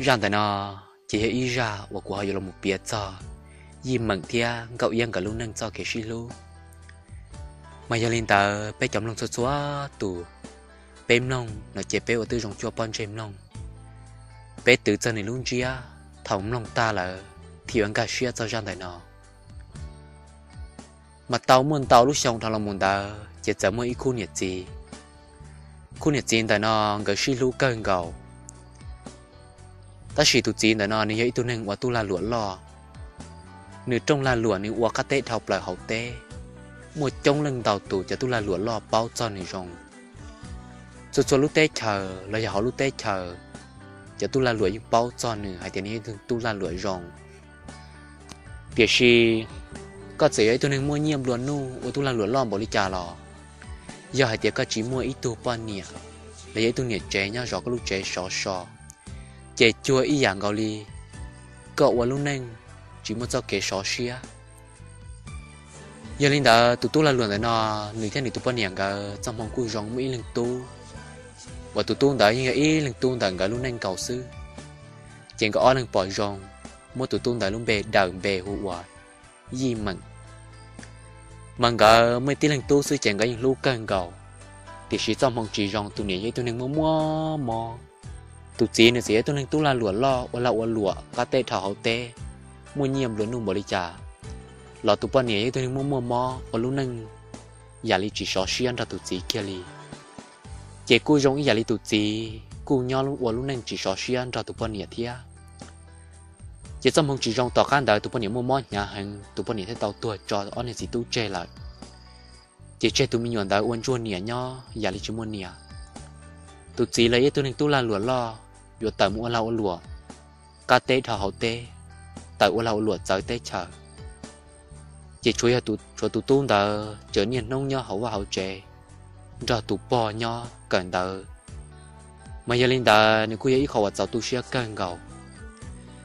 Zaj ntawm no ces yog ib zaj uas kuv ho yuav los mus piav txog Yij Meem thiab Nkauj Iab nkawd lub neej txoj kev sib hlub. Mas yog li ntawd peb cov mloog txhua txhua tus, peb mloog no ces peb ua tib zoo cuaj pob ntseg mloog, peb twv txog nws lub ntsiab, thaum mloog tag lawm thiaj yuav nkag siab txog zaj ntawm no. Mas tau muaj ntau lub xyoo dhau los mus ntawd ces txawm muaj ib khub niam txiv. Khub niam txiv ntawm no nkawd sib hlub kawg nkaus, tab sis tus txiv ntawm no nws yog ib tug neeg ua tub lag luam loj. Nws rooj lag luam nws ua qab teb dhau plaws hauv teb, muaj coob leej ntau tus cov tub lag luam loj paub txog nws zoo. Txhua txhua lub teb chaws los yog hauv lub teb chaws, cov tub lag luam yeej paub txog nws hais tias nws yog ib tug tub lag luam zoo. Tiam sis koj txawm yog ib tug neeg muaj nyiaj nplua nuj ua tub lag luam loj npaum li cas los, yog hais tias koj tsis muaj ib tug poj niam los yog ib tug niam tsev nyob zov koj lub tsev sov so, ces cuag ib yam nkaus li koj ua lub neej tsis muaj txoj kev sov siab. Yog li ntawd tus tub lag luam ntawm no, nws thiab nws tus poj niam nkawd txoj hmoo kuj zoo, muaj ib leeg tub, uas tus tub ntawd yeej yog ib leeg tub ntawm nkawd lub neej nkaus xwb. Ces nkawd ob leeg pom zoo muab tus tub ntawd lub npe daws npe hu ua Yij Meem. Mas nkawd muaj tib leeg tub xwb ces nkawd yeej hlub kawg nkaus, tiam sis txoj hmoo tsis zoo, tus niam yog ib tug neeg muaj muaj mob. Tus txiv nws txawm yog ib tug neeg tub lag luam loj ua lag ua luam qab teb dhau hauv teb, muaj nyiaj nplua nuj npaum li cas los tus poj niam yog ib tug neeg muaj muaj mob ua lub neej yam li tsis sov siab nrog tus txiv kiag li. Ces kuj zoo ib yam li tus txiv kuj nyob ua lub neej tsis sov siab nrog tus poj niam thiab. Ces txoj hmoo tsis zoo, tom qab ntawd tus poj niam muaj mob hnyav heev, tus poj niam thiaj tau tuag tso ob niag txiv tub tseg lawm. Ces tseg tus me nyuam ntawd ua ntsuag niam nyob yam li tsis muaj niam. Tus txiv los yog ib tug neeg tub lag luam loj, yuav tawm mus ua lag ua luam qab teb dhau hauv teb, tawm ua lag ua luam txawv teb chaws. Ces tshuav tus tub ntawd tseem niaj hnub nyob hauv vaj hauv tsev nrog tus pog nyob kawm ntawv. Mas yog li ntawd nws kuj yog ib qho uas txaus tu siab kawg nkaus.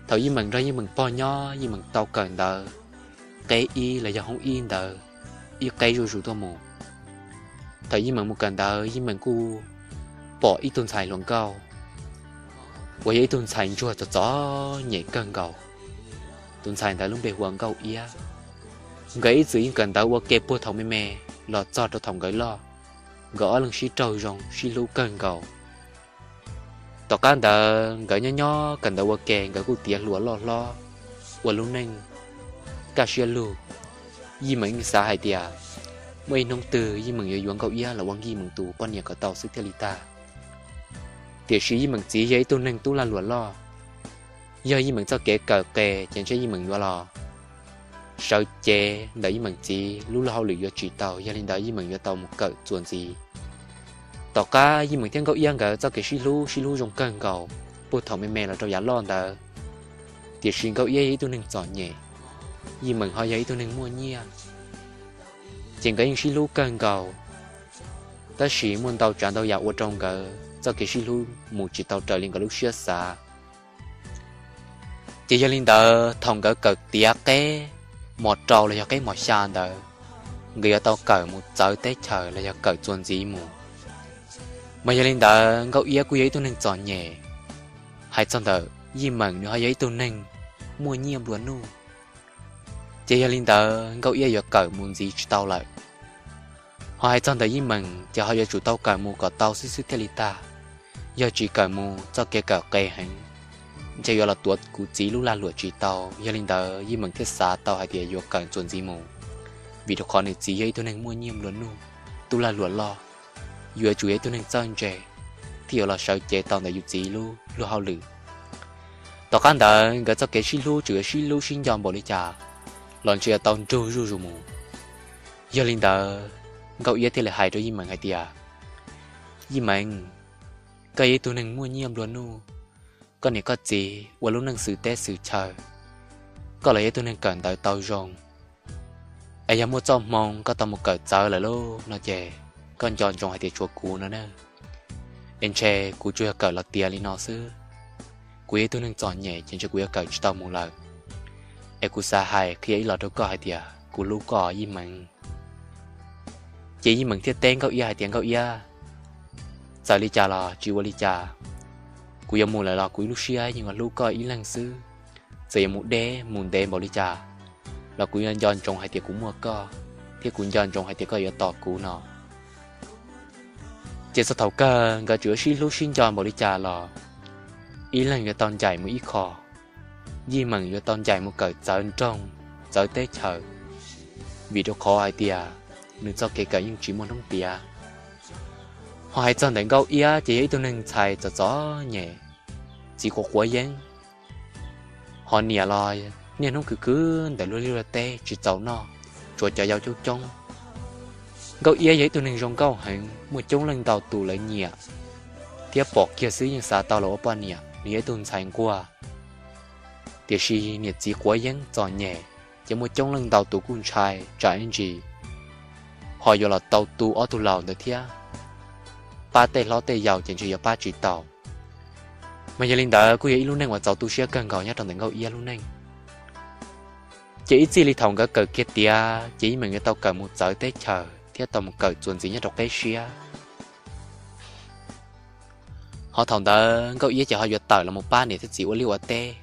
Thaum Yij Meem nrog Yij Meem pog nyob, Yij Meem tau kawm ntawv qeb ib los yog hoob ib ntawd ib qeb zuj zus tuaj mus. Thaum Yij Meem mus kawm ntawv, Yij Meem kuj pom ib tug ntxhais hluas nkauj uas yog ib tug ntxhais ntsuag txom txom nyem kawg nkaus. Tus ntxhais ntawd lub npe hu ua Nkauj Iab. Nkawd ib txwm yeej kawm ntawv ua ke puag thaum me me los txog rau thaum nkawd loj, nkawd ob leeg sib raug zoo sib hlub kawg nkaus. Tom qab ntawd nkawd nyob nyob kawm ntawv ua ke, nkawd kuj tiav hluas loj hlob ua lub neej kaj siab lug. Yij Meem yeej xav hais tias muaj ib hnub twg Yij Meem yuav yuav Nkauj Iab los ua Yij Meem tus poj niam kom tau xwb thiaj li tag. Tiam sis Yij Meem txiv yog ib tug neeg tub lag luam loj, yog Yij Meem txoj kev kawm qe ces ntshe Yij Meem yuav los sawv cev ntawm Yij Meem txiv lub luag hauj lwm yuav tsis tau, yog li ntawd Yij Meem yuav tau mus kawm txuas ntxiv. Tom qab Yij Meem thiab Nkauj Iab nkawd txoj kev sib hlub sib hlub zoo kawg nkaus puag thaum me me los rau yav loj ntawd. Tiam sis Nkauj Iab yog ib tug neeg txom nyem, Yij Meem ho yog ib tug neeg muaj nyiaj, ces nkawd yeej sib hlub kawg nkaus. Tab sis muaj ntau tsav ntau yam ua rau nkawd txoj kev sib hlub mus tsis tau raws li nkawd lub siab xav. Ces yog li ntawd thaum nkawd kawm tiav qeb mos rau los yog qeb mos xya ntawd, nkawd yuav tau kawm mus txawv teb chaws los yog kawm txuas ntxiv mus. Mas yog li ntawd Nkauj Iab kuj yog ib tug neeg txom nyem. Hais txog ntawm Yij Meem nws ho yog ib tug neeg muaj nyiaj nplua nuj, ces yog li ntawd Nkauj Iab yuav kawm mus ntxiv tsis tau lawm. Ho hais txog ntawm Yij Meem ces ho yuav tsum tau kawm mus kom tau xwb xwb thiaj li tag. Yog tsis kawm mus txoj kev kawm qe heev, ntshe yuav los tuav kuv txiv lub lag luam tsis tau. Yog li ntawd Yij Meem thiaj xav tau hais tias yuav kawm txuas ntxiv mus, vim rau qhov nws txiv yog ib tug neeg muaj nyiaj nplua nuj, tub lag luam loj, yuav tsum yog ib tug neeg txawj ntse thiaj yuav los sawv cev tau ntawm yus txiv lub luag hauj lwm. Tom qab ntawd nkawd txoj kev sib hlub tseem yuav sib hlub sib nco npaum li cas los ntshe yuav tau nrug zuj zus mus. Yog li ntawd Nkauj Iab thiaj li hais rau Yij Meem hais tias, Yij Meem, koj yog ib tug neeg muaj nyiaj nplua nuj, koj niam koj txiv ua lub neej xwm teb xwm chaw, koj los yog ib tug neeg kawm ntawv tau zoo, es yog muaj txoj hmoo koj tau mus kawm txawv lawm lauj no ces koj nco ntsoov hais tias tshuav kuv no na. Es ntshe kuv tsuas yog kawm los tiav li no xwb. Kuv yog ib tug neeg txom nyem ces ntshe kuv yuav kawm tsis tau mus lawm. Es kuv xav hais qhia ib los rau koj hais tias kuv hlub koj Yij Meem. Ces Yij Meem thiaj teb Nkauj Iab hais tias, Nkauj Iab, txawm li cas los tsis ua li cas, Kuv yuav mus lawm los kuv ib lub siab yeej hlub koj ib leeg xwb. Txawm yuav mus deb mus ntev npaum li cas los kuv yuav nco ntsoov hais tias kuv muaj koj, thiab kuv nco ntsoov hais tias koj yuav tos kuv no. Ces txog thaum kawg nkawd tseem yuav sib hlub sib nco npaum li cas los ib leeg yuav tau ncaim mus ib qho. Yij Meem yuav tau ncaim mus kawm txawv nroog, txawv teb chaws, vim rau qhov hais tias nws txoj kev kawm yeej tsis muaj hnub tiav. Ho hais txog ntawm Nkauj Iab ces yog ib tug neeg ntxhais txom txom nyem, txiv quav quav yeeb, ho niam los niaj hnub khwv khwv ntawm luag liaj luag teb tsis txaus noj, tsuav cov yau coob coob. Nkauj Iab yog ib tug neeg zoo nkauj heev, muaj coob leej ntau tus lawv nyiam thiab pom kiag xwb yeej xav tau los ua poj niam. Nws yog ib tug ntxhais nquag, tiam sis niam txiv quav yeeb txom nyem, ces muaj coob leej ntau tus kuj ntshai tsam ib ntsis ho yuav los tau tu ob tug laus ntawd thiab. Pab tej hlob tej yau ces ntshe yuav pab tsis tau. Mas yog li ntawd kuj yog ib lub neej uas txaus tu siab kawg nkaus nyob rau ntawm Nkauj Iab lub neej. Ces ib txij li thaum nkawd kawm kiag tiav ces Yij Meem yuav tau kawm mus txawv teb chaws thiab tau mus kawm txuas ntxiv nyob rau qeb siab. Ho thaum ntawd Nkauj Iab ces ho yuav tawm los mus pab niam thiab txiv ua liaj ua teb.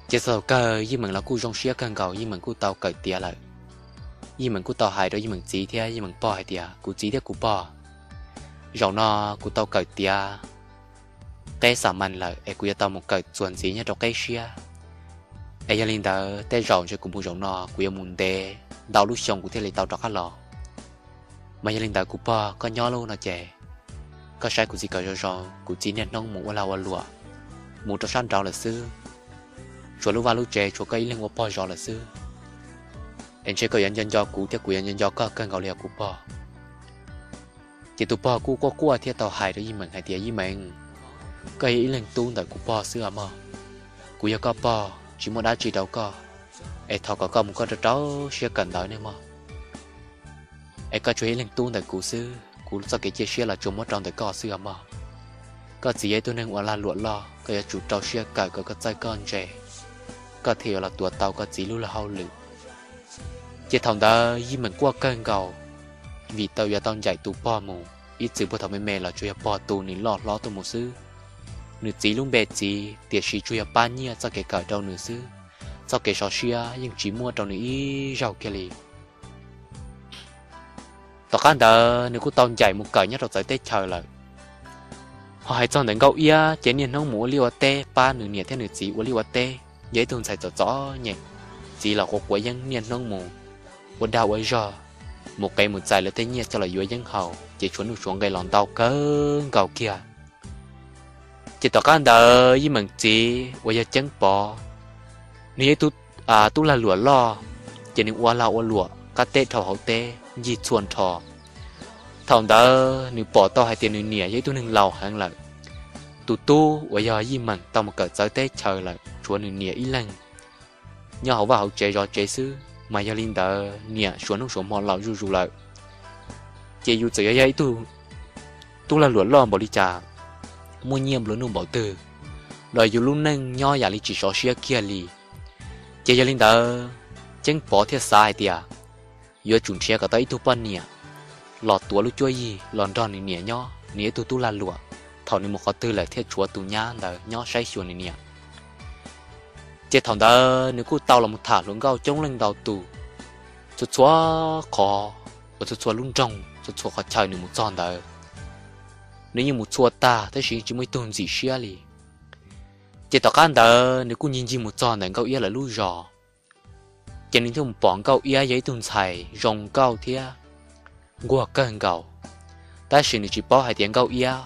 Ces txog thaum kawg Yij Meem los kuj zoo siab kawg nkaus, Yij Meem kuj tau kawm tiav lawm. Yij Meem kuj tau hais rau Yij Meem txiv thiab Yij Meem pog hais tias, kuv txiv thiab kuv pog, zaum no kuv tau kawm tiav qeb xa mas lawm es kuv yuav tau mus kawm txuas ntxiv nyob rau qeb siab. Es yog li ntawd tej zaum ntshe kuv mus zaum no kuv yuav mus ntev ntau lub xyoo kuv thiaj li tau rov qab los. Mas yog li ntawd kuv pog koj nyob lub no ces koj saib kuv txiv kom zoo zoo, kuv txiv niaj hnub mus ua lag ua luam, mus rau sab nraud lawm xwb. Tshuav lub vaj lub tsev tshuav koj ib leeg ua pog zov lawm xwb. Es ntshe koj yuav nco nco kuv thiab kuv yuav nco nco koj kawg nkaus li os kuv pog. Ces tus pog kuj quaj quaj thiab tau hais rau Yij Meem hais tias, Yij Meem, koj yog ib leeg tub ntawm kuv pog xwb os mog. Kuv yog koj pog tsis muaj dab tsi rau koj, es thov kom koj mus koj rau rau siab kawm ntawv nej mog. Es koj tsuas yog ib leeg tub ntawm kuv xwb, kuv txoj kev cia siab los tsuas muab rau ntawm koj xwb os mog. Koj txiv yog ib tug neeg uas lag luam loj, koj yuav tsum rau siab kawm kom koj txawj koj ntse, koj thiaj yuav los tuav tau koj txiv lub luag hauj lwm. Ces thaum ntawd Yij Meem quaj kawg nkaus, vim tau yuav tau ncaim tus pog mus, ib txwm puag thaum me me los tsuas yog pog tu nws loj hlob tuaj mus xwb. Nws txiv lub npe txiv tiam sis tsuas yog pab nyiaj txoj kev kawm rau nws xwb, txoj kev sov siab yeej tsis muaj rau nws ib zaug kiag li. Tom qab ntawd nws kuj tau ncaim mus kawm nyob rau txawv teb chaws lawm. Ho hais txog ntawm Nkauj Iab ces niaj hnub mus ua liaj ua teb pab nws niam thiab nws txiv ua liaj ua teb, yog ib tug ntxhais txom txom nyem, txiv los quav quav yeeb niaj hnub mus ua dag ua zog, mus qev mus txais lawv tej nyiaj coj los yuav yeeb haus ces tshuav nuj tshuav nqe los ntau kawg nkaus kiag. Ces tom qab ntawd Yij Meem txiv uas yog Ceeb Pov, nws yog ib tug tub lag luam loj, ces nws ua lag ua luam qab teb dhau hauv teb ncig txhua nrho. Thaum ntawd nws pom tau hais tias nws niam yog ib tug neeg laus heev lawm. Tus tub uas yog Yij Meem tau mus kawm txawv teb chaws lawm tshuav nws niam ib leeg nyob hauv vaj hauv tsev zov tsev xwb, mas yog li ntawd niam suav hnub suav hmo laus zuj zus lawm. Ces yus txawm yuav yog ib tug tub lag luam loj npaum li cas, muaj nyiaj nplua nuj npaum twg los yus lub neej nyob yam li tsis sov siab kiag li. Ces yog li ntawd Ceeb Pov thiaj xav hais tias yuav tsum nrhiav kom tau ib tug poj niam los tuav lub cuab yig los nrog nws niam nyob, nws yog ib tug tub lag luam, thaum nws mus qhov twg lawm thiaj tshuav tus nyab ntawd nyob saib xyuas nws niam. Ces thaum ntawd nws kuj tau los mus tham hluas nkauj coob leej ntau tus, txhua txhua qhov uas txhua txhua lub nroog txhua txhua qhov chaw nws mus txog ntawd, nws yeej mus txhua tag tab sis tsis muaj ib tug ntxim siab li. Ces tom qab ntawd nws kuj ncig ncig mus txog ntawm Nkauj Iab lawv lub zos. Ces nws thiaj mus pom Nkauj Iab yog ib tug ntxhais zoo nkauj thiab nquag kawg nkaus, tab sis nws tsis paub hais tias Nkauj Iab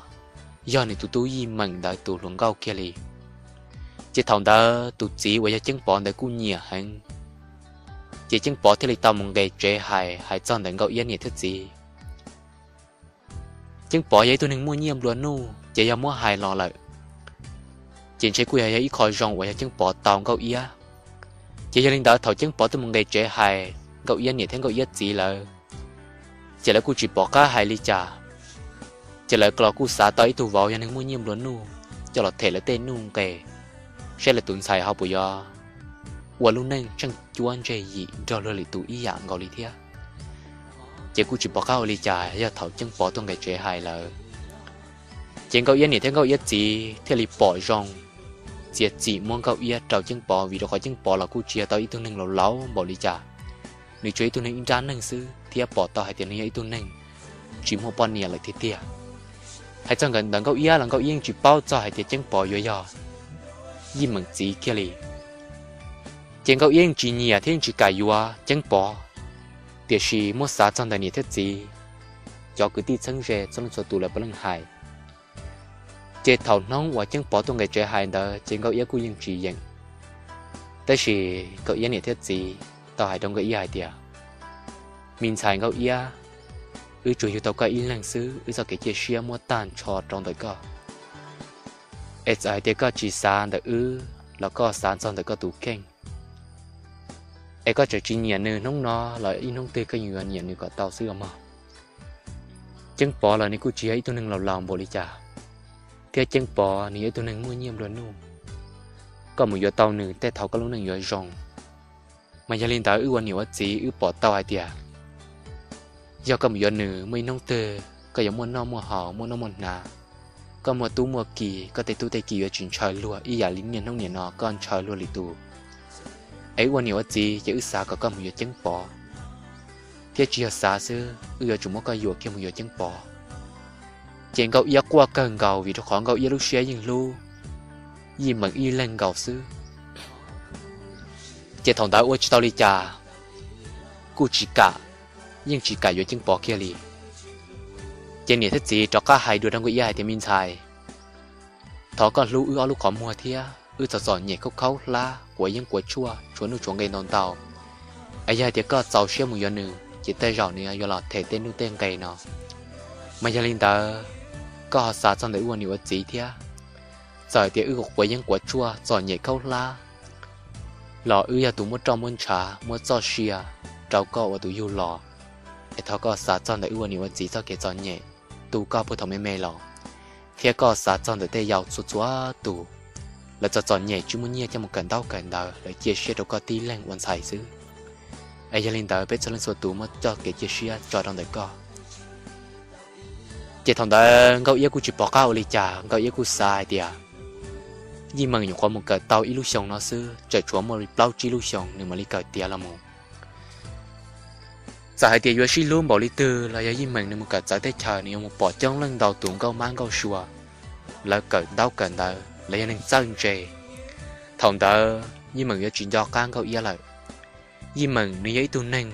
yog nws tus tub Yij Meem ntawd tus hluas nkauj kiag li. Ces thaum ntawd tus txiv uas yog Ceeb Pov ntawd kuj nyiam heev. Ces Ceeb Pov thiaj li tau mus nqes tsev hais hais txog ntawm Nkauj Iab niam thiab txiv. Ceeb Pov yog ib tug neeg muaj nyiaj nplua nuj ces yog muab hais los lawm, ces ntshe kuj yog yog ib qho zoo uas yog Ceeb Pov tau Nkauj Iab. Ces yog li ntawd thaum Ceeb Pov tuaj mus nqes tsev hais Nkauj Iab niam thiab Nkauj Iab txiv lawv, ces lawv kuj tsis pom qab hais li cas. Ces lawv los kuj xav tau ib tug vauv yog neeg muaj nyiaj nplua nuj coj los them lawv tej nuj nqes, saib lawv tus ntxhais ho puas yuav ua lub neej tsheej cuab ntseg yim nrog luag lwm tus ib yam nkaus li thiab. Ces kuj tsis pom qab ua li cas yog thaum Ceeb Pov tuaj nqes tsev hais lawv, Ces Nkauj Iab niam thiab Nkauj Iab txiv thiaj li pom zoo txiav txim muab Nkauj Iab rau Ceeb Pov, vim rau qhov Ceeb Pov los kuj tsis yog tau ib tug neeg laus laus npaum li cas, nws tsuas ib tug neeg ib nrab neeg xwb thiab pom tau hais tias nws yog ib tug neeg tsis muaj poj niam lawm tiag tiag. Hais txog ntawm Nkauj Iab los Nkauj Iab yeej tsis paub txog hais tias Ceeb Pov yuav yog Yij Meem txiv kiag li. Ces Nkauj Iab yeej tsis nyiam thiab yeej tsis kam yuav Ceeb Pov, tiam sis muab xav txog ntawm niam thiab txiv, cov kwv tij txheeb ze txhua leej txhua tus lawv puav leej hais. Ces thaum hnub uas Ceeb Pov tuaj nqis tsev hais ntawd ces Nkauj Iab kuj yeej tsis yeem. Tab sis Nkauj Iab niam thiab txiv tau hais rau Nkauj Iab hais tias, me ntxhais Nkauj Iab, wb tsuas yug tau koj ib leeg xwb, wb txoj kev cia siab muab tag nrho rau ntawm koj. Es txawm hais tias koj tsis xav ntawm wb los koj xav txog ntawm koj tus kheej, es koj tseem tsis nyiam nws hnub no los ib hnub twg koj yeej yuav nyiam nws kom tau xwb os mog. Ceeb Pov los nws kuj tsis yog ib tug neeg laus laus npaum li cas, thiab Ceeb Pov nws yog ib tug neeg muaj nyiaj nplua nuj. Koj mus yuav tau nws tej thaum koj lub neej yuav zoo. Mas yog li ntawd wb ua niam ua txiv wb pom tau hais tias yog koj mus yuav nws muaj ib hnub twg koj yuav muaj noj muaj haus, muaj noj muaj hnav, koj muaj tub muaj ki, koj tej tub tej ki yuav tsis ntshaw luag ib yam li niaj hnub nim no koj ntshaw luag li tus. Es wb ua niam ua txiv ces wb xav kom koj mus yuav Ceeb Pov, thiab tsis yog xav xwb, wb yuav tsum muab koj yuam kiag mus yuav Ceeb Pov. Ces Nkauj Iab quaj kawg nkaus vim rau qhov Nkauj Iab lub siab yeej hlub Yij Meem ib leeg nkaus xwb. Ces thaum ntawd ua tsis tau li cas, kuj tsis kam, yeej tsis kam yuav Ceeb Pov kiag li. Ces niam thiab txiv rov qab hais dua rau Nkauj Iab hais tias, me ntxhais, thov koj hlub wb ob lub qhov muag thiab, wb txom txom nyem khaub khaub hlab quav yeeb quav tshuaj tshuav nuj tshuav nqe ntau ntau. Es yog hais tias koj txaus siab mus yuav nws ces tej zaum nws yuav los them tej nuj tej nqe no. Mas yog li ntawd, koj ho xav txog ntawm wb ua niam ua txiv thiab. Txawm tias wb quav yeeb quav tshuaj txom nyem khaub hlab los wb yog tus muab roj muab ntshav muab txoj sia rau koj ua tus yug los. Es thov koj xav txog ntawm wb ua niam ua txiv txoj kev txom nyem tu koj puag thaum me me los, thiab koj xav txog ntawm tej yau txhua txhua tus, lawv txom txom nyem tsis muaj nyiaj coj mus kawm ntaub kawm ntawv, lawv cia siab rau koj tib leeg ua ntxhais xwb. Es yog li ntawd peb txhua leej txhua tus muab coj kev cia siab tso rau ntawm koj. Ces thaum ntawd Nkauj Iab kuj tsis pom qab ua li cas, Nkauj Iab kuj xav hais tias Yij Meem nyuam qhuav mus kawm tau ib lub xyoo no xwb, tseem tshuav muaj li plaub tsib lub xyoo nws mam li kawm tiav los mus. Txawm hais tias yuav sib hlub npaum li twg los yog Yij Meem nws mus kawm txawv teb chaws nws yuav mus pom coob leej ntau tus nkauj mab nkauj sua, lawv kawm ntaub kawm ntawv, lawv yog neeg txawj ntse. Thaum ntawd Yij Meem yuav tsis nco qab Nkauj Iab lawm. Yij Meem nws yog ib tug neeg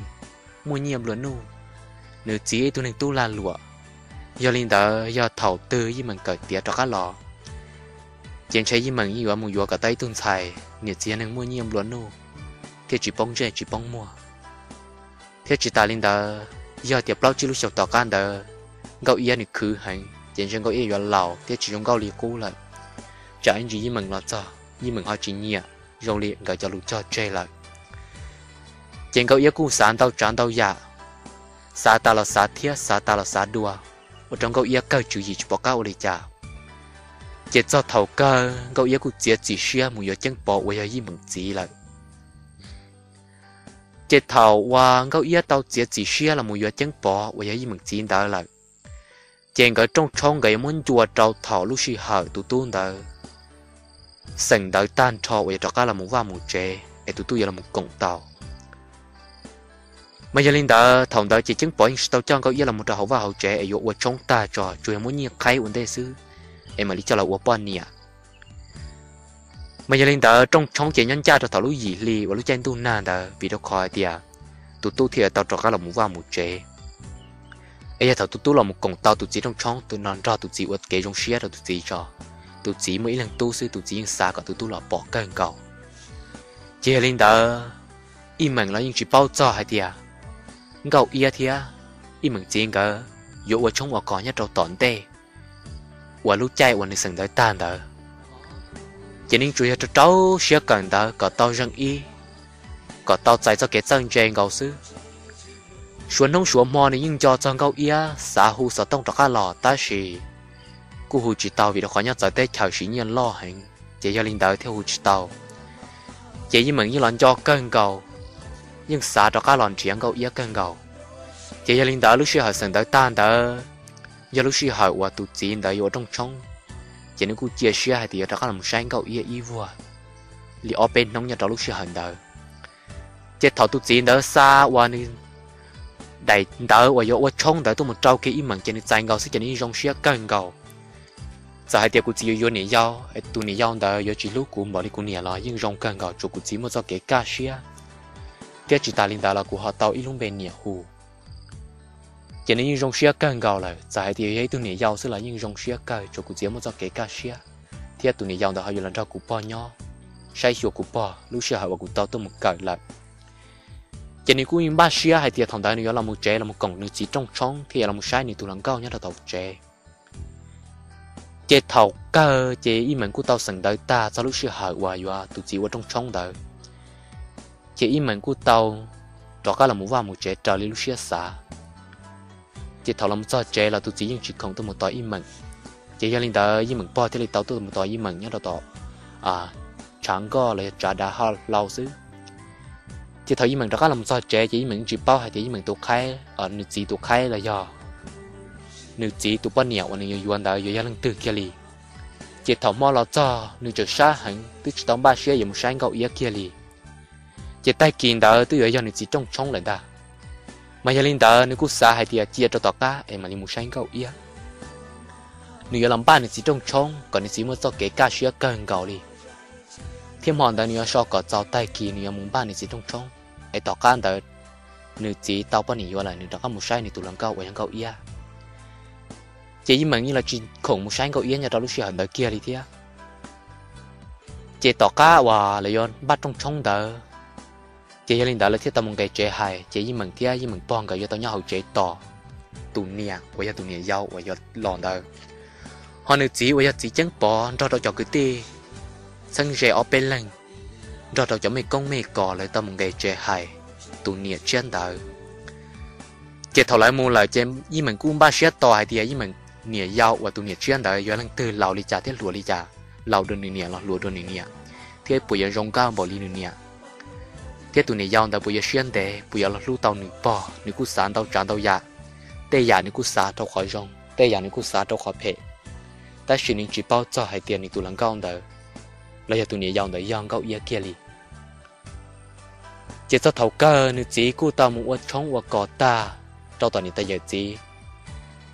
muaj nyiaj nplua nuj, nws txiv ib tug neeg tub lag luam. Yog li ntawd yog thaum twg Yij Meem kawm tiav rov qab los, ces ntshe Yij Meem yeej yuav mus yuav kom tau ib tug ntxhais niam txiv yog neeg muaj nyiaj nplua nuj, thiaj tsis poob ntsej tsis poob muag. Thiab tsis tas li ntawd, yog tias plaub tsib lub xyoo tom qab ntawd Nkauj Iab nws khwv heev ces ntshe Nkauj Iab yuav laus thiab tsis zoo nkauj li qub lawm. Tsam ib ntsis Yij Meem los txog Yij Meem ho tsis nyiam zoo li nkawd cov lus cog tseg lawm. Ces Nkauj Iab kuj xav ntau tsav ntau yam, xav tas los xav thiab xav tas los xav dua, ua rau Nkauj Iab kawg tswv yim tsis pom qab ua li cas. Ces txog thaum kawg Nkauj Iab kuj txiav txim siab mus yuav Ceeb Pov uas yog Yij Meem txiv lawm. Ces thaum uas Nkauj Iab tau txiav txim siab los mus yuav Ceeb Pov uas yog Yij Meem txiv ntawd lawm, ces nkawd rooj tshoob nkawd yuav muab ncua rau thaum lub sij hawm tus tub ntawd xeem ntawv tag nrho uas yuav rov qab los mus vaj mus tsev es tus tub yuav los mus koom tau. Mas yog li ntawd thaum ntawd ces Ceeb Pov yeej tsis tau coj Nkauj Iab los mus rau hauv vaj hauv tsev es yuav ua tshoob tag tso, tsuas yog muab nyiaj qhaib ua ntej xwb, es mam li coj los ua poj niam. Mas yog li ntawd rooj tshoob ces nyob ncaj rau thaum lub yim hli uas lub caij ntuj nag ntawd, vim rau qhov hais tias tus tub thiaj yuav tau rov qab los mus vaj mus tsev. Es yog thaum tus tub los mus koom tau tus txiv rooj tshoob, tus no nrog tus txiv ua kev zoo siab rau tus txiv tso. Tus txiv muaj ib leeg tub xwb, tus txiv yeej xav kom tus tub los pom kawg nkaus. Ces yog li ntawd, Ib Meem los yeej tsis paub txog hais tias Nkauj Iab thiab Ib Meem txiv nkawd yuav ua tshoob ua kos nyob rau tom ntej uas lub caij uas nws xeem ntawv tag ntawd. Ces nws tsuas yog rau rau siab kawm ntawv kom tau zeej ib, kom tau txais txoj kev txawj ntse nkaus xwb. Suav hnub suav hmo nws yeej nco txog Nkauj Iab, xav hu xov tooj rov qab los tab sis kuj hu tsis tau vim rau qhov nyob txawv teb chaws siv nyiaj loj heev, ces yog li ntawd thiaj hu tsis tau. Ces Ib Meem yeej los nco kawg nkaus, yeej xav rov qab los nrhiav Nkauj Iab kawg nkaus. Ces yog li ntawd lub sij hawm xeem ntawv tag ntawd, yog lub sij hawm uas tus txiv ntawd yuav ua rooj tshoob, ces nws kuj cia siab hais tias yuav rov qab los saib Nkauj Iab ib vuag li ob peb hnub nyob rau lub sij hawm ntawd. Ces thaum tus txiv ntawd xa uas nws daim ntawv uas yuav ua tshoob ntawd tuaj mus rau kiag Ib Meem ces nws txais nkaus xwb ces nws yeej zoo siab kawg nkaus. Txawm hais tias kuv txiv yuav yuav niam yau, tus niam yau ntawd yuav tsis hlub kuv npaum li kuv niam los yeej zoo kawg nkaus, tsuas kuv txiv muaj txoj kev kaj siab, thiab tsis tas li ntawd los kuv ho tau ib lub npe niam hu. Ces nws yeej zoo siab kawg nkaus lawm, txawm hais tias yog ib tug niam yau xwb los yeej zoo siab kawg, tsuas kuv txiv muaj txoj kev kaj siab, thiab tus niam yau ntawd ho yuav los nrog kuv pog nyob, saib xyuas kuv pog lub sij hawm uas kuv tau tuaj mus kawm lawm. Ces nws kuj npaj siab hais tias thaum ntawd nws yuav los mus tsev los mus koom nws txiv rooj tshoob thiab yuav los mus saib nws tus hluas nkauj nyob rau tom tsev. Ces thaum kawg ces Ib Meem kuj tau xeem ntawv tag txog lub sij hawm uas yuav tus txiv ua rooj tshoob ntawd, ces Ib Meem kuj tau rov qab los mus vaj mus tsev raws li lub siab xav. Ces thaum los mus txog tsev los tus txiv yeej tsis khoom tuaj mus tos Ib Meem. Ces yog li ntawd Ib Meem pog thiaj li tau tuaj mus tos Ib Meem nyob rau tom tshav nkoj los yog tshav dav hlau xwb. Ces thaum Ib Meem rov qab los mus txog tsev ces Ib Meem tsis paub hais tias Ib Meem tus qhaib, nws txiv tus qhaib los yog nws txiv tus poj niam uas nws yuav yuav ntawd yuav yog leej twg kiag li. Ces thaum hmo los txog nws tseem sab heev twb tsis tau npaj siab yuav mus saib Nkauj Iab kiag li. Ces tag kis ntawd twb yuav yog nws txiv rooj tshoob lawm ntag. Mas yog li ntawd nws kuj xav hais tias cia rau tom qab es mam li mus saib Nkauj Iab. Nws yuav los npaj nws txiv rooj tshoob kom nws txiv muaj txoj kev kaj siab kawg nkaus li, thiab hmo ntawd nws yuav so kom txaus tag kis nws yuav mus npaj nws txiv rooj tshoob, es tom qab ntawd nws txiv tau poj niam yuav lawm nws rov qab mus saib nws tus hluas nkauj uas yog Nkauj Iab. Ces Ib Meem yeej los tsis khoom mus saib Nkauj Iab nyob rau lub sij hawm ntawd kiag li thiab. Ces tom qab uas lawv yuav npaj rooj tshoob ntawd, ces yog li ntawd lawv thiaj tau mus nqes tsev hais, ces Ib Meem thiab Ib Meem pog nkawd yuav tau nyob hauv tsev tos tus niam uas yog tus niam yau uas yuav los ntawd. Ho nws txiv uas yog txiv Ceeb Pov nrog rau cov kwv tij txheeb ze ob peb leeg, nrog rau cov mej koob mej kos lawv tau mus nqes tsev hais tus niam tshiab ntawd. Ces thaum lawv mus lawm ces Ib Meem kuj npaj siab tos hais tias Ib Meem niam yau uas tus niam tshiab ntawd yuav leej twg, laus li cas thiab hluas li cas, laus dua nws niam los hluas dua nws niam, thiab puas yuav zoo nkauj npaum li nws niam, thiab tus niam yau ntawd puas yuav siab ntev, puas yuav los hlub tau nws pog. Nws kuj xav ntau tsav ntau yam, tej yam nws kuj xav rau qhov zoo, tej yam nws kuj xav rau qhov phem, tab sis nws tsis paub txog hais tias nws tus hluas nkauj ntawd los yog tus niam yau ntawd yog Nkauj Iab kiag li. Ces txog thaum kawg nws txiv kuj tau mus ua tshoob ua kos tag rau tom niam tais yawm txiv.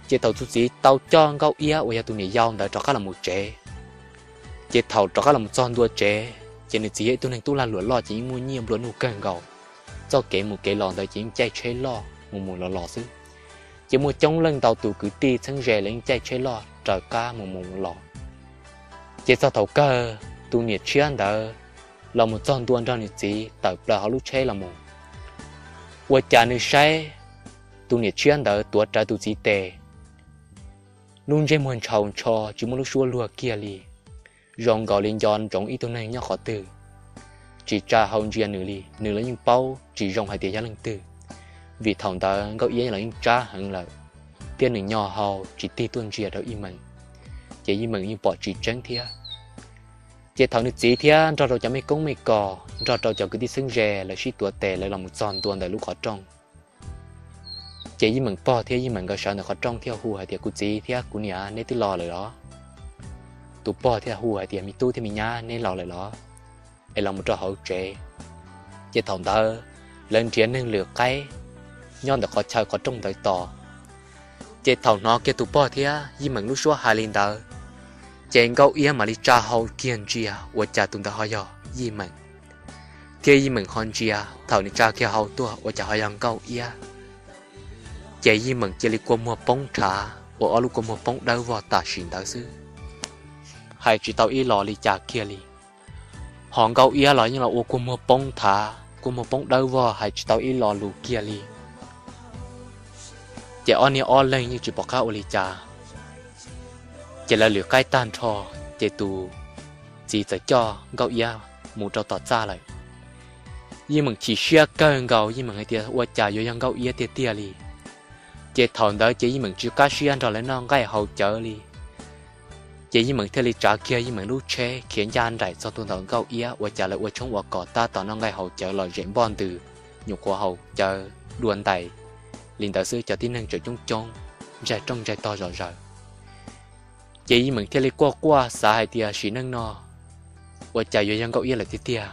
Ces thaum tus txiv tau coj Nkauj Iab uas yog tus niam yau ntawd rov qab los mus tsev, ces thaum rov qab los mus txog ntua tsev ces nws txiv yog ib tug neeg tub lag luam loj ces yeej muaj nyiaj nplua nuj kawg nkaus. Txoj kev mus kev los ntawd ces yeej caij tsheb loj mus mus los los xwb. Ces muaj coob leej ntau tus kwv tij txheeb ze lawv yeej caij tsheb loj raws qab mus mus los. Ces txog thaum kawg tus niam tshiab ntawd los mus txog ntua nrog nws txiv tawm plaws hauv lub tsheb los mus. Ua cas nws saib tus niam tshiab ntawd tuav rawv tus txiv tes, lub ntsej muag ntshaus ntsho tsis muaj lub suab luag kiag li, zoo nkaus li nco ntsoov ib tug neeg nyob qhov twg, tsis tsa hau ntsia nws li. Nws los yeej paub tsis zoo hais tias yog leej twg, vim thaum ntawd Nkauj Iab los yeej tsab heev lawm, thiab nws nyo hau tsis tig tuaj ntsia rau Ib Meem, ces Ib Meem yeej pom tsis tseeb thiab. Ces thaum nws txiv thiab nrog rau cov mej koob mej kos nrog rau cov kwv tij txheeb ze lawv sib tuav tes lawv los mus txog ntua ntawm lub qhov rooj, ces Ib Meem pog thiab Ib Meem nkawd sawv ntawm qhov rooj thiaj hu hais tias, Kuv txiv thiab kuv niam, neb twb los lawm los? Tus pog thiaj hu hais tias, Me tub thiab me nyab, neb los lawm los? Es los mus rau hauv tsev. Ces thaum ntawd lawv nrhiav neeg lwm qaib nyob ntawm qhov chaw qhov rooj ntawd tos. Ces thaum hnov kiag tus pog thiab Ib Meem lub suab hais li ntawd, ces Nkauj Iab mam li tsa hau kiag ntsia ua cas tus ntawd ho yog Ib Meem. Thiab Ib Meem ho ntsia, thaum nws tsa kiag hau tuaj ua cas ho yog Nkauj Iab. Ces Ib Meem cia li kua muag poob rhav ua ob lub kua muag poob dawb vog tam sim ntawd xwb, hais tsis tau ib los li cas kiag li. Ho Nkauj Iab los yeej los ua kua muag poob thav, kua muag poob dawb vog hais tsis tau ib lo lus kiag li. Ces ob niag ob leeg yeej tsis pom qab ua li cas. Ces lawv lwm qaib tag nrho, ces tus txiv txawm coj Nkauj Iab mus rau tom txaj lawm. Yeej meem chim siab kawg nkaus, yeej meem hais tias ua cas yuav yog Nkauj Iab tiag tiag li. Ces thaum ntawd ces yeej meem tsis qab siab nrog lawv noj nqaij haus cawv li. Ces yeej meem thiaj li tsav kiag yeej meem lub tsheb khiav ncaj nraim txog ntua ntawm Nkauj Iab, ua cas lawv ua tshoob ua kos tab tom noj nqaij haus cawv los zem npoj ntws, nyuam qhuav haus cawv dua ntais li ntawd xwb cov tib neeg tseem coob coob. ntsaig rooj ntsaig tog zom zaws. Ces Yij Meem thiaj li quaj quaj xav hais tias sim neej no ua cas yuav yog Nkauj Iab lawm tiag tiag,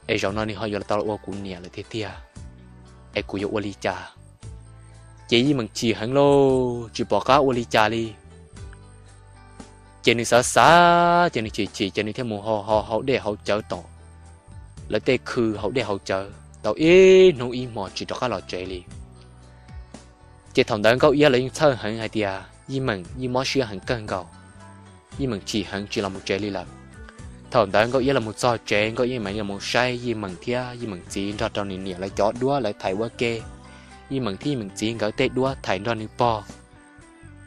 es zaum no nws ho yuav los tau ua kuv niam lawm tiag tiag, es kuv yuav ua li cas? Ces Yij Meem chim heev lauj, tsis pom qab ua li cas li. Ces nws xav xav ces nws chim chim ces nws thiaj mus hau hau dej hau cawv tom lawv tej khw hauv dej hauv cawv tau ib hnub ib hmos tsis rov qab los tsev li. Ces thaum ntawd Nkauj Iab los yeej txhawj heev hais tias Yij Meem yeej mob siab heev kawg nkaus, Yij Meem chim heev tsis los mus tsev li lawm. Thaum ntawd Nkauj Iab los mus txog tsev, Nkauj Iab mam li los mus saib Yij Meem thiab Yij Meem txiv nrog rau nws niam lawv cov duab lawv thaiv ua ke. Yij Meem thiab Yij Meem txiv nkawd tej duab thaiv nrog nws pog.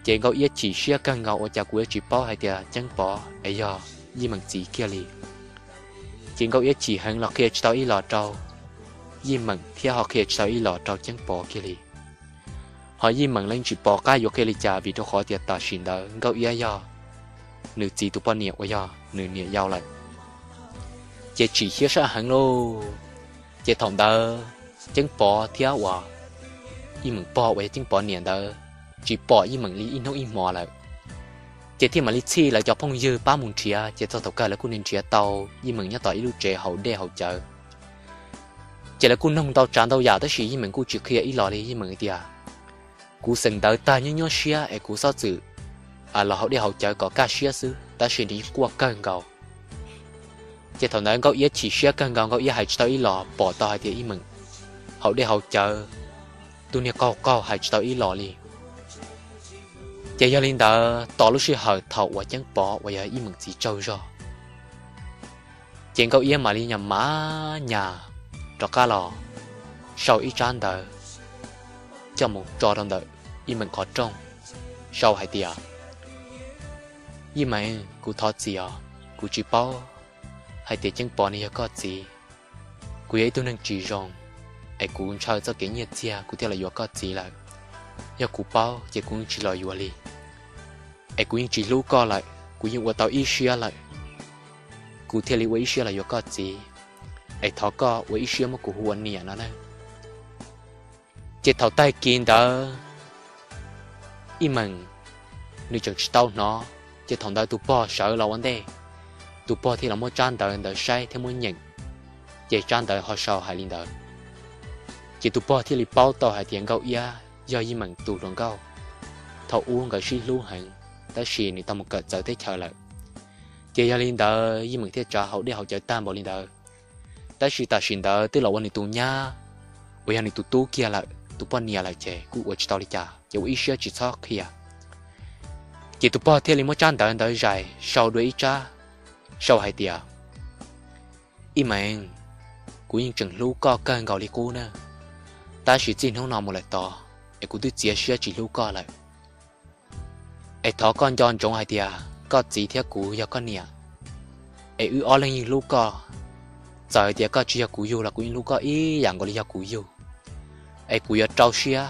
Ces Nkauj Iab chim siab kawg nkaus, ua cas kuv yuav tsis paub hais tias Ceeb Pov es yog Yij Meem txiv kiag li. Ces Nkauj Iab chim heev los qhia tsis tau ib los rau Yij Meem thiab ho qhia tsis tau ib los rau Ceeb Pov kiag li. Ho Yij Meem los yeej tsis pom qab yuav qhia li cas vim rau qhov tias tam sim ntawd Nkauj Iab yog nws txiv tus poj niam uas yog nws niam yau lawm. Ces chim siab sab heev lauj. Ces thaum ntawd Ceeb Pov thiab uas Yij Meem pog uas yog Ceeb Pov niam ntawd tsis pom Yij Meem li ib hnub ib hmos lawm. Ces thiaj mam li txhij lawv cov phooj ywg pab mus nrhiav, ces txog thaum kawg lawv kuj nrhiav tau Yij Meem nyob tom ib lub tsev hauv dej hauv cawv. Ces lawv kuj noog ntau tsav ntau yam tab sis Yij Meem kuj tsis qhia ib los li. Yij Meem hais tias, kuv xeem ntawv tag nyuaj nyuaj siab es kuv txhob txwm los hauv dej hauv cawv kom kaj siab xwb, tab sis nws yeej quaj kawg nkaus. Ces thaum ntawd Nkauj Iab chim siab kawg nkaus, Nkauj Iab hais tsis tau ib los, pom tau hais tias Yij Meem hauv dej hauv cawv, tus niag qaug qaug hais tsis tau ib los li. Ces yog li ntawd tos lub sij hawm thaum uas Ceeb Pov uas yog Yij Meem txiv tsaug zog, ces Nkauj Iab mam li nyas mas nyas rov qab los sau ib tsab ntawv coj mus tso rau ntawm Yij Meem qhov rooj, sau hais tias, Yij Meem, kuv thov txim os, kuv tsis paub hais tias Ceeb Pov nws yog koj txiv. Kuv yog ib tug neeg tsis zoo, es kuv ntshaw txoj kev nyiaj txiag kuv thiaj los yuav koj txiv lawm. Yog kuv paub ces kuv yeej tsis los yuav li. Es kuv yeej tsis hlub koj lawm, kuv yeej ua tau ib siab lawm, kuv thiaj li ua ib siab los yuav koj txiv. Es thov koj ua ib siab muab kuv hu ua niam no na. Ces thaum tag kis ntawd Yij Meem nws tseem tsis tau hnov, ces thaum ntawd tus pog sawv los ua ntej, tus pog thiaj los muab tsab ntawv ntawd saib thiab muab nyeem, ces tsab ntawv ho sau hais li ntawd. Ces tus pog thiaj li paub tau hais tias Nkauj Iab yog Yij Meem tus hluas nkauj thaum ub nkawd sib hlub heev, tab sis nws tau mus kawm txawv teb chaws lawm. Ces yog li ntawd Yij Meem thiaj tsav hauv dej hauv cawv tag npaum li ntawd. Tab sis tam sim ntawd twb los ua nws tus nyab uas yog nws tus tub kiag lawm, tus poj niam lawm ces kuj ua tsis tau li cas, ces ua ib siab tsis txhob qhia. Ces tus pog thiaj li muab tsab ntawv ntawd zais sau dua ib tsab, sau hais tias, Yij Meem, kuv yeej tseem hlub koj kawg nkaus li qub na, tab sis txij hnub no mus lawm tod es kuv twb txiav siab tsis hlub koj lawm. Es thov koj nco ntsoov hais tias koj txiv thiab kuv yog koj niam, es wb ob leeg yeej hlub koj. Txawm tias koj tsis yog kuv yug los kuv yeej hlub koj ib yam nkaus li yog kuv yug. Es kuv yuav rau siab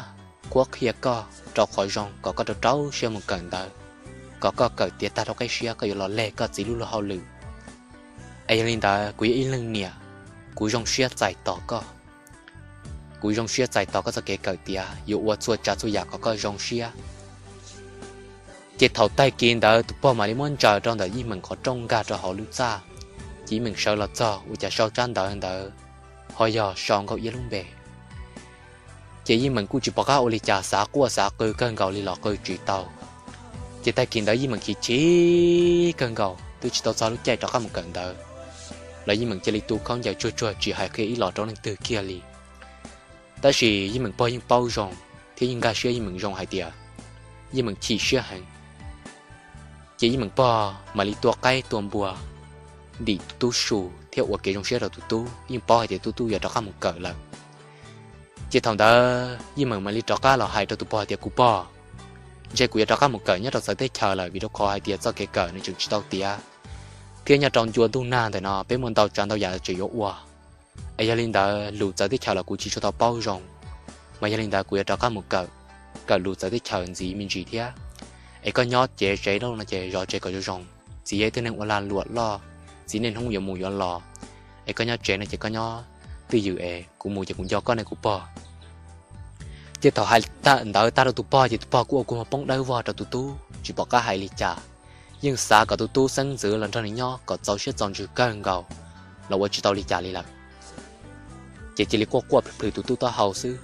qhuab qhia koj rau qhov zoo kom koj rau rau siab mus kawm ntawv, kom koj kawm tiav tag rau qib siab koj yuav los leg koj txiv lub luag hauj lwm. Es yog li ntawd kuv yog ib leeg niam, kuv zoo siab txais tos koj. Kuv zoo siab txais tos koj txoj kev kawm tiav, yuav ua txhua tsav txhua yam kom koj zoo siab. Ces thaum tag kis ntawd tus pog mam li muab ntsaws rau ntawm Yij Meem qhov rooj nkag rau hauv lub txaj. Ces Yij Meem sawv los txog ua cas sau tsab ntawv ntawd ho yog sau Nkauj Iab lub npe. Ces Yij Meem kuj tsis pom qab ua li cas, xav quaj xav qw kawg nkaus li los qw tsis tau. Ces tag kis ntawd Yij Meem chim chim kawg nkaus, twb tsis tau txog lub caij rov qab mus kawm ntawv los Yij Meem cia li tu khaub ncaws tsuag tsuag tsis hais qhia ib los rau leej twg kiag li. Tab sis Yij Meem pog yeej paub zoo thiab yeej nkag siab Yij Meem zoo hais tias Yij Meem chim siab heev. Ces Yij Meem pog mam li tua qaib tua npua dim tus tub su thiab ua kev zoo siab rau tus tub, yeej paub hais tias tus tub yuav rov qab mus kawm lawm. Ces thaum ntawd Yij Meem mam li rov qab los hais rau tus pog tias, Kuv pog, ntshe kuv yuav rov qab mus kawm nyob rau txawv teb chaws lawm, vim rau qhov hais tias txoj kev kawm nws tseem tsis tau tiav, thiab nyob rau ncua ntuj nag ntawm no peb muaj ntau tsav ntau yam tseem yuav ua. Es yog li ntawd lus txawv teb chaws los kuv tsis tshua tau paub zoo, mas yog li ntawd kuv yuav rov qab mus kawm, kawm lus txawv teb chaws ntxiv me ntsis thiab. Es koj nyob cev tsev no ces zov tsev kom zoo zoo, txiv yog ib tug neeg ua lag luam loj, txiv niaj hnub yuav mus yuav los. Es koj nyob tsev no ces koj nyob twj ywm es kuv mus ces kuv nco koj ne kuv pog. Ces thaum hais ntawd tag rau tus pog ces tus pog kuj ua kua muag poob dawb vog rau tus tub tsis pom qab hais li cas, yeej xav kom tus tub xeeb ntxwv los nrog nws nyob kom txaus siab txaus ntsws kawg nkaus los ua tsis tau li cas li lawm. Ces cia li quaj quaj plhws plhws tus tub taub hau xwb.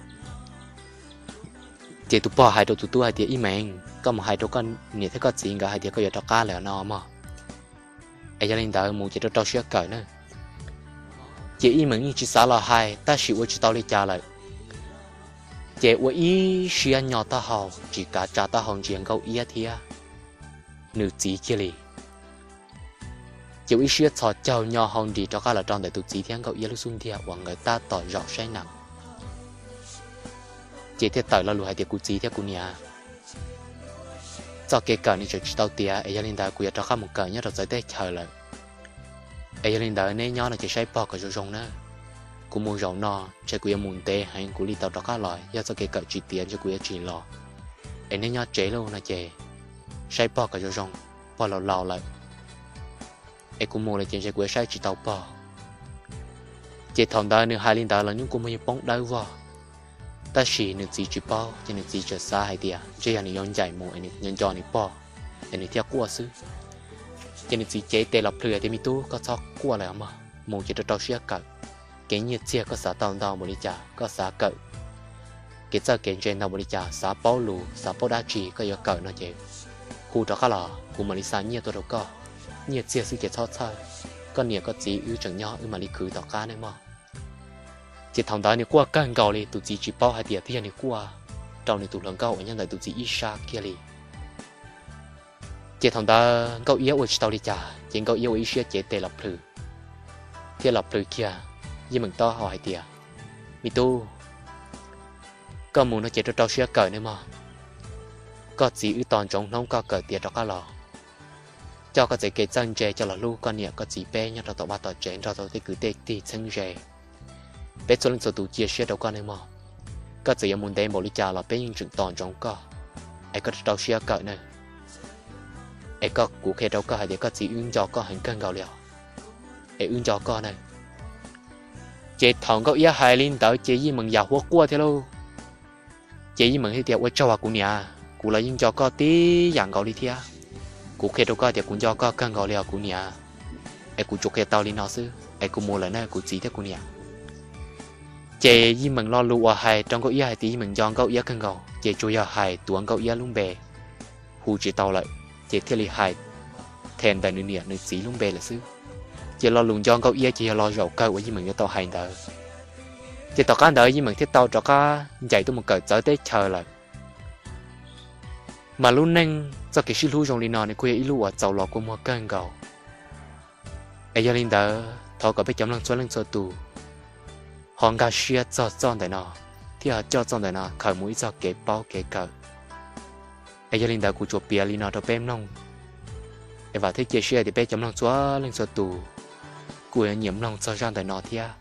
Ces tus pog hais rau tus tub hais tias, Ib Meev, koj mus hais rau koj niam thiab koj txiv nkawd hais tias koj yuav rov qab lawm no mog. Es yog li ntawd mus ces rau rau siab kawm na. Ces Ib Meev yeej tsis xav los hais tab sis ua tsis tau li cas lawm. Ces ua ib siab nyo taub hau tsis kav tsa taub hau ntsia Nkauj Iab thiab nws txiv kiag li. Ces ua ib siab txhos caug nyo hau nris rov qab los rau ntawm tus txiv thiab Nkauj Iab lub xub ntiag uas nkawd tab tom zaum saib nees. Ces thiaj tawm lo lus hais tias, Kuv txiv thiab kuv niam, txoj kev kawm nws tseem tsis tau tiav, es yog li ntawd kuv yuav rov qab mus kawm nyob rau txawv teb chaws lawm. Es yog li ntawd neb nyob no ces saib pog kom zoo zoo na. Kuv mus zaum no ntshe kuv yuav mus ntev heev kuv li tau rov qab los, yog txoj kev kawm tsis tiav ntshe kuv yuav tsis los. Es neb nyob tsev lauj no ces saib pog kom zoo zoo, pog laus laus lawm. Es kuv mus lawm ces ntshe kuv yuav saib tsis tau pog. Ces thaum ntawd nws hais li ntawd los nws kua muag yeej poob dawb vog. Tab sis nws txiv tsis paub ces nws txiv tseem xav hais tias ntshe yog nws yuav ncaim mus es nws nco nco nws pog es nws thiaj quaj xwb. Ces nws txiv cev tes los plhws hais tias, Me tub, koj txhob quaj lawm mog, mus ces rau rau siab kawm. Kev nyiaj txiag koj xav tau ntau npaum li cas koj xav kawm, kev txawj kev ntse ntau npaum li cas, xav paub lus xav paub dab tsi koj yuav kawm no ces hu rov qab los kuv mam li xa nyiaj tuaj rau koj. Nyiaj txiag xwb ces txhob txhawj, koj niam koj txiv wb tseem nyob wb mam li khwv tom qab nawb mog. Ces thaum ntawd nws quaj kawg nkaus li, tus txiv tsis paub hais tias twb yog nws quaj rau nws tus hluas nkauj uas nyob ntawm tus txiv ib sab kiag li. Ces thaum ntawd Nkauj Iab ua tsis tau li cas ces Nkauj Iab ua ib siab cev tes los plhws, thiab los plhws kiag Yeej Meem taub hau hais tias, Me tub, koj mus no ces rau rau siab kawm nawb mog. Koj txiv wb tos ntsoov hnub koj kawm tiav rov qab los, coj koj txoj kev txawj ntse coj los hlub koj niam koj txiv peb nyob rau tom vaj tom tsev nrog rau tej kwv tej tij txheeb ze. Peb txhua leej txhua tus cia siab rau koj nawb mog. Koj txawm yuav mus ntev npaum li cas los peb yeej tseem tos ntsoov koj, es koj rau rau siab kawm nawb. Es koj, kuv qhia rau koj hais tias koj txiv wb nco koj heev kawg nkaus li os, es wb nco koj nawb. Ces thaum Nkauj Iab hais li ntawd ces Yeej Meem yam huab quaj thiab lauj. Ces Yeej Meem thiaj tias, Ua tsaug os kuv niam, kuv los yeej nco koj tib yam nkaus li thiab. Kuv qhia rau koj tias kuv nco koj kawg nkaus li os kuv niam, es kuv tsuas qhia tau li no xwb es kuv mus lawm na kuv txiv thiab kuv niam. Ces Yeej Meem lo lus uas hais rau Nkauj Iab hais tias Yeej Meem nco Nkauj Iab kawg nkaus ces tsuas yog hais tuav Nkauj Iab lub npe, hu tsis tau lawm, ces thiaj li hais them ntawm nws niam nws txiv lub npe lawm xwb. Ces lo lus nco Nkauj Iab ces yog lo zaum kawg uas Yeej Meem yuav tau hais ntawd. Ces tom qab ntawd Yeej Meem thiaj tau rov qab ncaim tuaj mus kawm txawv teb chaws lawm. Mas lub neej txoj kev sib hlub zoo li no nws kuj yog ib lub uas txaus los kua muag kawg nkaus. Es yog li ntawd thov kom peb cov mloog txhua leej txhua tus ho nkag siab txog txoj ntawm no, thiab ho coj txoj ntawm no khaws mus ib txoj kev paub kev kawm. Es yog li ntawd kuv tsuas piav li no rau peb mloog. Es vam thiab cia siab tias peb cov mloog txhua leej txhua tus kuj yuav nyiam mloog txog zaj ntawm no thiab.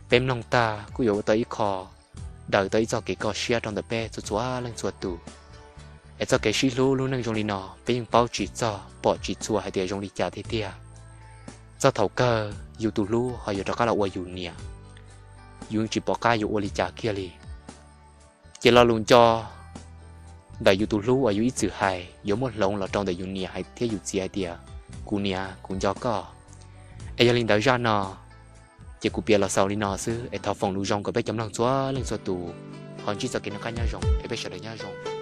Peb mloog tag kuj yuav ua tau ib qho, daws tau ib txoj kev kho siab rau ntawm peb txhua txhua leej txhua tus. Es txoj kev sib hlub lub neej zoo li no peb yeej paub tsis txog pom tsis txhua hais tias zoo li cas tiag tiag. Txog thaum kawg yus tus hlub ho yuav rov qab los ua yus niam, yus tsis pom qab yuav ua li cas kiag li. Ces lo lus nco ntawm yus tus hlub uas yus ib txwm hais yuav muab hloov los rau ntawm yus niam hais thiab yus txiv hais tias, Kuv niam, kuv nco koj. Es yog li ntawd zaj no ces kuv piav los xaus li no xwb es thov foom lus zoo kom peb cov mloog txhua leej txhua tus ho ntsib txoj kev noj qab nyob zoo es peb sawv daws nyob zoo.